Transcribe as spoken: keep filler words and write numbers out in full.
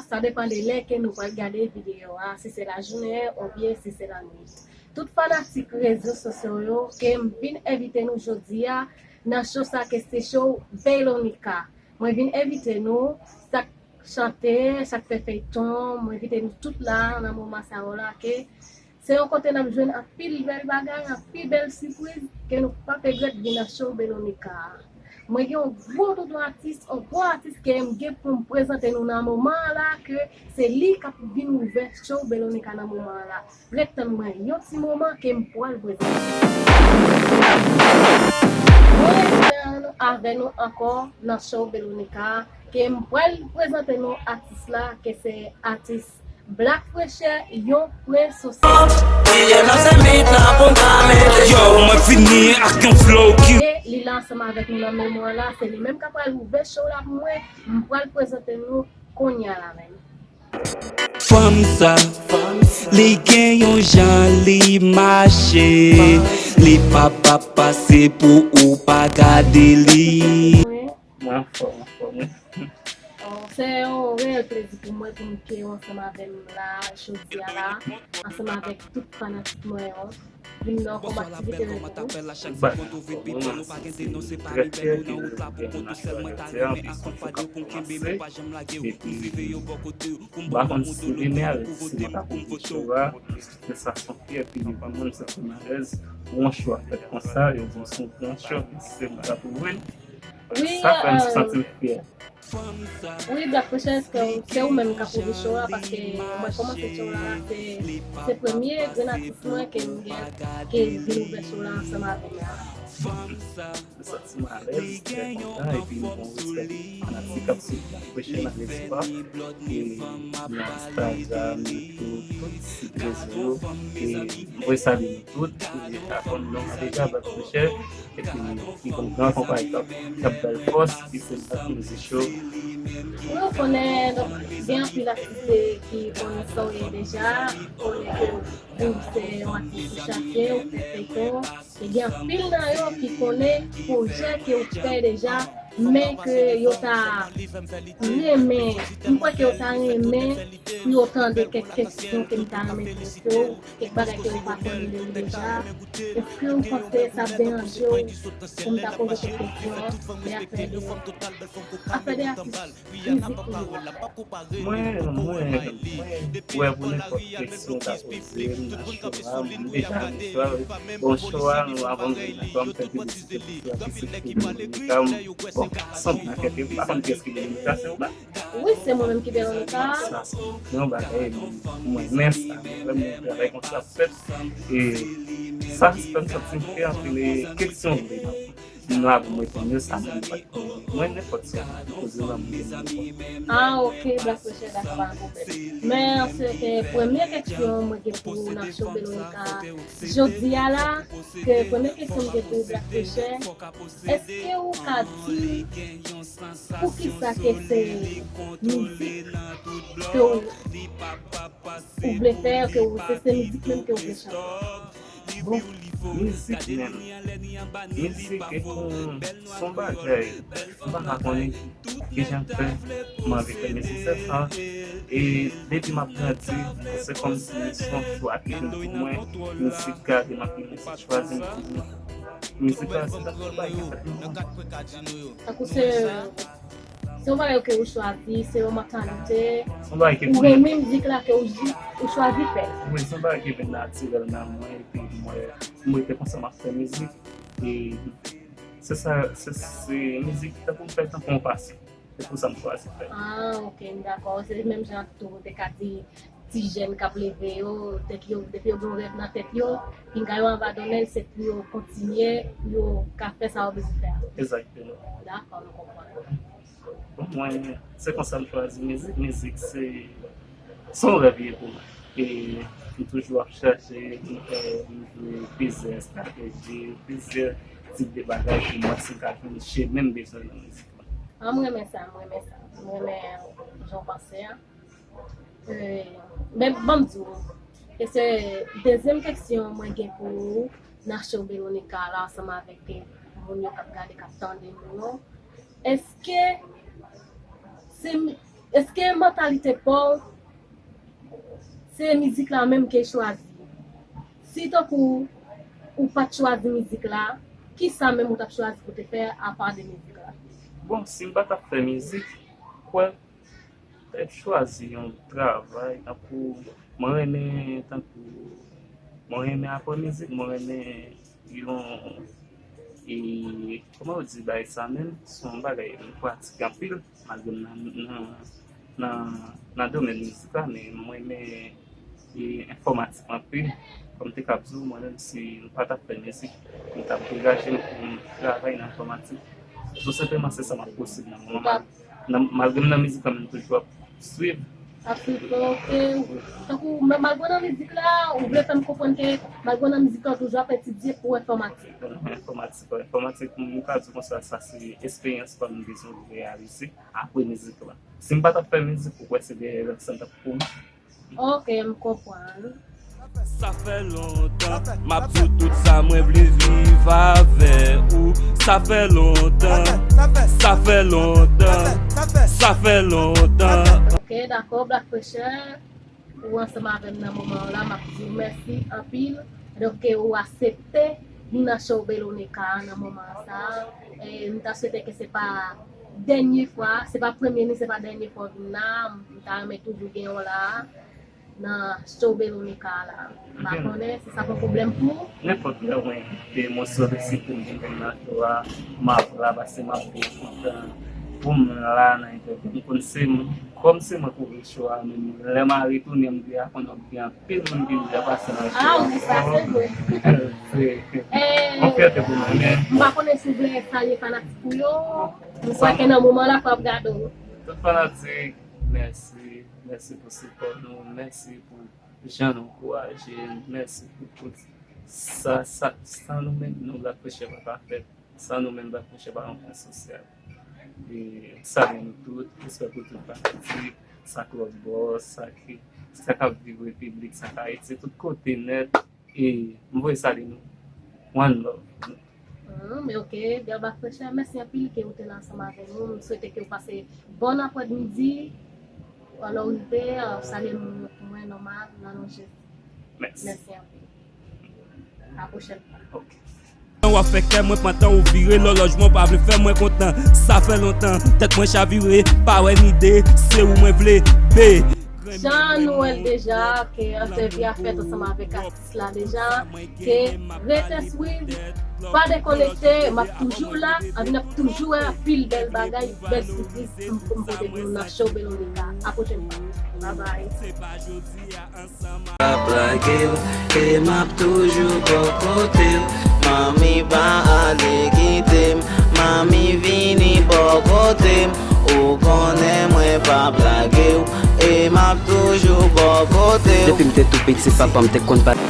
Sa depann de lè ke nou pral gade videyo a, si se lajounen oubyen si se lannwit. Tout fanatik rezo sosyo yo, ke m vin envite nou jodi a nan show sa ke se show Belonica. Mwen vin envite nou, sa k chante, sa k fè feyton, mwen envite nou tout la nan moman sa yo la ke se yon kote n ap jwenn anpil bèl bagay, anpil bèl sipriz ke nou p ap regrèt vin nan show Belonica a. Mwen gen yon gwo tonton atis, yon gwo atis ke m gen pou m prezante nou nan moman an la, ke se li k ap vin ouvè show Belonica nan moman an la. Ret tann mwen yon ti moman ke m pral prezante. Mwen avè nou ankò nan show Belonica ke m pral prezante nou atis la, ke se atis Black Frechè, yon pwen sosyal. Yo, mwen vini ak yon flow ki. E li la ansanm avèk nou nan moman la, se li menm k ap pral ouvè show la pou mwen. M pral prezante nou kounye a la menm. Fanm sa, li gen yon jan li mache, li pa p ap pase pou ou pa gade li. Mwen anfòm, anfòm, wi. Oh, se yon reyèl plezi pou mwen pou m ke w ansanm avè m la, jodi a la, ansanm avèk tout fanatik mwen yo. Vin nan kòm aktivite nou pou. Ba, mwen, se trè fyè ke nou gen nan jodi a, anplis konfèt k ap kòmanse. Epi, m pa konn si demen a, si mwen t ap ouvri show a, men sa se yon fyète pou mwen, m santi m alèz pou yon show ap fèt konsa, yo di m se yon gran show, se mwen k ap ouvri l. Wi, sa fè m santi m fyè. Wi, Black Frechè, èske se ou menm k ap ouvri show a? Paske mwen kòmanse show la, se, se premye grenn atis mwen ke m gen, ke vin ouvè show la ansanm avè m la. M santi m alèz, trè kontan, epi m gen yon respè pou tout fanatik k ap swiv Black Frechè nan Lespwa, e nan Instagram, YouTube, tout sit rezo yo, e m voye salye nou tout, e abòne nou deja, Black Frechè, epi li gon gran konpayi k ap, k ap ba l fòs, ki se Black Music Show. Wi, ou konnen, donk, gen anpil atis ki konn sa w ye deja, konnen ke ou se yon atis sou chake, ou fè feyton, e gen anpil nan yo ki konnen pwojè ke ou fè deja, men ke yo ta renmen, m kwè ke yo ta renmen pou yo tande kèk kesyon ke m ta renmen poze w, kèk bagay ke ou pa konnen de li deja. Èske ou panse sa ap deranje w pou m ta poze kèk kesyon de afè de, afè de atis mizik toujou? Mwen, mwen, mwen wè pou nenpòt kesyon w ta poze m nan show a, m deja resevwa. Bon, show a, nou, anvan m vin nan show a, m fè piblisite pou show a ki se Belonica. Bon, sanble nan kèk, m pa konn kiyès ki Belonica, se ou menm? Wi, se mwen menm ki Belonica. Sa se yon bagay, mwen, mwen renmen sa, mwen renmen travay konsa ap fèt. E sa fè m santi m fè anpil kesyon vre. Nou ap reponn yo sa, mwen pa t konnen. Mwen, nenpòt sa, poze m la, mwen gen repons. Ah, ok, Black Frechè, dakò, pa gen pwoblèm. Men, se te premye kesyon mwen gen pou ou nan show Belonica. Jodi a la, ke premye kesyon m gen pou ou, Black Frechè, èske ou ka di poukisa ke se mizik ke ou, ou vle fè, ke ou, se, se mizik menm ke ou vle chante? Bon, mizik menm. Mizik, e, se yon bagay, m pa ka konnen kijan k fè m anvi fè mizik sa. E depi m ap grandi, se kòmsi se yon chwa ki vin pou mwen. Mizik gade m ap mizik chwazi m toujou. Mizik la, se tankou yon bagay ki fèt nan mwen. Tankou se Se yon bagay ke ou chwazi, se yon mantalite. Se yon bagay ki ou renmen mizik la ke ou, ou chwazi fè. Wi, se yon bagay ki vin natirèl nan mwen, epi mwen, mwen rete konsa m ap fè mizik. E se sa, se, se mizik tankou m fè tankou yon pasyon. Se pou sa m chwazi fè. Ah, ok, m dakò. Se menm jan tou ou te ka di ti jèn k ap leve yo, tèt yo, depi yo gen yon rèv nan tèt yo, pinga yo abandone l, se pou yo kontinye, pou yo ka fè sa yo bezwen fè a. Egzakteman. Dakò, m konprann. Bon, mwen, se konsa m chwazi mizik. Mizik, se, se yon rèv li ye pou mwen. E m toujou ap chache, m, e, m jwe plizyè estrateji, plizyè tip de bagay pou mwen, si m ka jwenn chemen m bezwen nan mizik mwen. Ah, m renmen sa, m renmen sa. M renmen jan w panse a. E, men ban m di w, e se dezyèm kesyon mwen gen pou ou nan show Belonica la, ansanm avèk, e, moun yo k ap gade, k ap tande nou yo. Èske se m-, Èske mantalite pa w, se mizik la menm ke chwazi? Si tankou ou pa t chwazi mizik la, kisa menm ou t ap chwazi pou te fè apa de mizik la? Bon, si m pa t ap fè mizik, kwè, m t ap chwazi yon travay, tankou, mwen renmen, tankou, mwen renmen apre mizik, mwen renmen yon, e, kòman yo di bagay sa menm? Se yon bagay m pratike anpil, malgre m nan, nan, nan, nan domèn mizik la, men mwen renmen, e, enfòmatik anpil. Kòm m te kab di w, mwen menm, si m pa t ap fè mizik, m t ap degaje m pou m travay nan enfòmatik. Tou senpleman, se sa m ap posib nan moman. Nan, malgre m nan mizik la, men m toujou ap swiv. Ap swiv, ok. Tankou, malgre w nan mizik la, ou vle fè m konprann ke malgre w nan mizik la, w toujou ap etidye pou enfòmatik. Enfòmatik, wi. Enfòmatik, m ka di konsa, sa se esperyans pa m, m bezwen reyalize apre mizik la. Si m pa t ap fè mizik, ou kwè se dèyè lòt sa m t ap kouri? Ok, m konprann. Sa fè lontan m ap di w tout sa mwen vle viv avè ou. Sa fè lontan, sa fè lontan, sa fè lontan. Ok, dakò, Black Pressure, ou ansanm avè m nan moman an la, m ap di w mèsi anpil. Donk, ke ou aksepte vin nan show Belonica a nan moman sa. E m ta swete ke se pa dènye fwa, se pa premye ni se pa dènye fwa w vin la. M ta renmen toujou gen w la nan show Belonica a la. M pa konnen si sa pa pwoblèm pou ou. Nenpòt lè mwen te mwen sòt isi pou m vin nan show a, m ap la, paske m ap byen kontan pou m la nan entèvyou. M konn se m, kòm se mwen k ouvri show a, men lè m a retounen, m di a konn ap gen anpil moun ki deja pase nan show a. Ah wi, sa se vre. Se yon fyète pou mwen, men. M pa konnen si w vle salye fanatik ou yo. M kwè ke nan moman la, fò ap gade w. Tout fanatik, mèsi. Mèsi pou sipò nou. Mèsi pou jan nou ankouraje n. Mèsi pou tout sa, sa, san nou menm, nou Black Pressure pa ka fèt. San nou menm, Black Pressure pa yon fòs sosyal. E, m salye nou tout, respè pou tout fanatik, sa k lòtbò, sa ki, sa k ap viv Repiblik, sa k Ayiti, tout kote nèt. E, m voye salye nou. One love. Hmm, men ok, Black Pressure, mèsi anpil ke ou te la ansanm avè nou. M swete ke ou pase bon aprèmidi. Alò, ou rive, euh, salye moun yo pou mwen, nòmal, nan non Jezi. Mèsi. Mèsi anpil. A pwochèn fwa. Ok. Jan w ap fè kè mwen pandan ou vire, lòlòj mwen pa vle fè mwen kontan. Sa fè lontan, tèt mwen chavire, pa wè nide, se ou mwen vle, be. Jan nou wè l deja, ke entèvyou a fèt ansanm avèk atis la deja, ke rete swiv, pa dekonekte, m ap toujou la, anpi n ap toujou wè anpil bèl bagay, bèl sipriz m, m pote pou nou nan show Belonica. A pwochèn fwa. Bye bye. P ap lage w, e m ap toujou bò kote w. Manmi pa ale kite m, manmi vini bò kote m. Ou konnen mwen p ap lage w, e m ap toujou bò kote w. Depi m te tou piti, papa m te konn bay.